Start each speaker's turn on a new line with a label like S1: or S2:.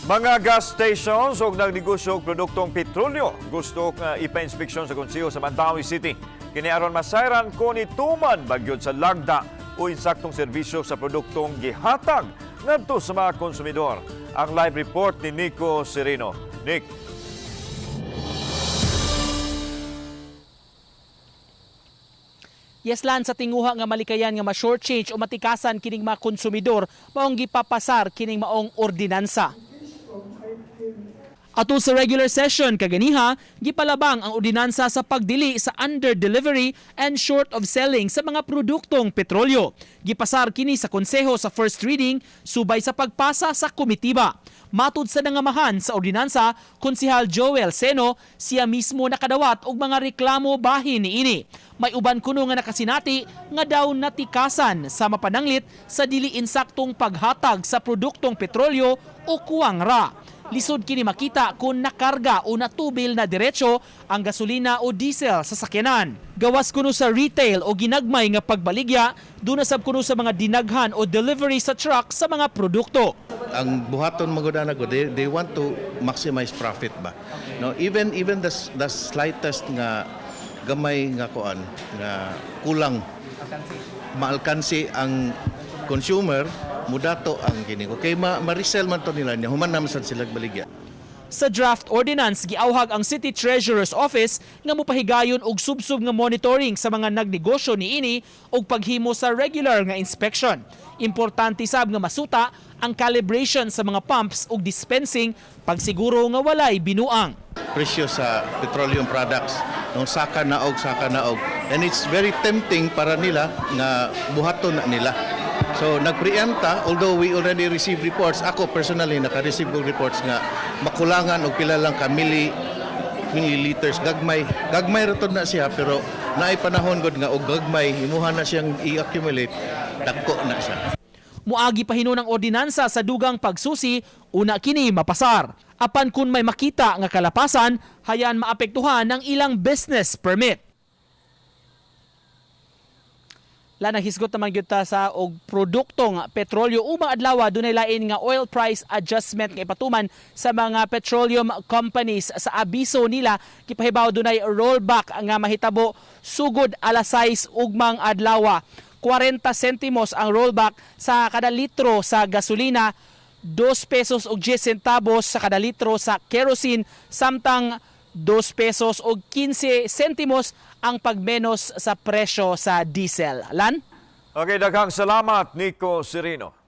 S1: Mga gas stations og nagnegosyo og produktong petrolyo gusto nga ipa-inspeksyon sa konseho sa Mandaue City. Kini aron masayran kon ituman ba gyud sa lagda o insaktong serbisyo sa produktong gihatag ngadto sa mga konsumidor. Ang live report ni Nico Sereno. Nick.
S2: Yes, Lan, sa tinguha nga malikayan nga ma-short change o matikasan kining mga konsumidor, maong gipapasar kining maong ordinansa. Atol sa regular session kaganiha, gipalabang ang ordinansa sa pagdili sa under-delivery and short of selling sa mga produktong petrolyo. Gipasar kini sa konseho sa first reading subay sa pagpasa sa komitiba. Matud sa nangamahan sa ordinansa, Konsehal Joel Seno, siya mismo nakadawat og mga reklamo bahin niini. May uban kuno nga nakasinati nga daw natikasan sa mapananglit sa dili insaktong paghatag sa produktong petrolyo o kuwang ra. Lisod kini makita kung nakarga o natubil na diretso ang gasolina o diesel sa sakyanan. Gawas kuno sa retail o ginagmay nga pagbaligya, duna sab kuno sa mga dinaghan o delivery sa truck sa mga produkto.
S3: Ang buhaton magudana ko, they want to maximize profit ba, no? Even the slightest nga gamay nga kuan nga kulang, maalkansi ang consumer, mudato ang kini, okay, ma ma-resell man to nila niya, human naman sad sila baligya.
S2: Sa draft ordinance, giawhag ang City Treasurer's Office nga mopahigayon og subsub nga monitoring sa mga nagnegosyo niini og paghimo sa regular nga inspection. Importante sab nga masuta ang calibration sa mga pumps ug dispensing pagsiguro nga walay binuang.
S3: Presyo sa petroleum products, no, saka naog, saka naog, and it's very tempting para nila nga buhaton na nila. So nagpreempt, although we already received reports. Ako personally naka-receive og reports nga makulangan og pila lang ka milliliters, gagmay gagmay ra to na siya, pero naay panahon gud nga og gagmay imuha na siyang i-accumulate, dako na siya.
S2: Muagi pa hinuon ang ordinansa sa dugang pagsusi, una kini mapasar. Apan kung may makita nga kalapasan, hayan maapektuhan ang ilang business permit. La, naghisgot naman gyud ta sa og produktong petrolyo. Umang adlaw dunay lain nga oil price adjustment nga ipatuman sa mga petroleum companies. Sa abiso nila, gipahibaw dunay rollback nga mahitabo sugod alas 6 ugmang adlaw. 40 sentimos ang rollback sa kada litro sa gasolina, 2 pesos ug 10 centavos sa kada litro sa kerosene, samtang 2 pesos o 15 sentimos ang pagmenos sa presyo sa diesel. Lan?
S1: Okay, daghang salamat, Nico Sereno.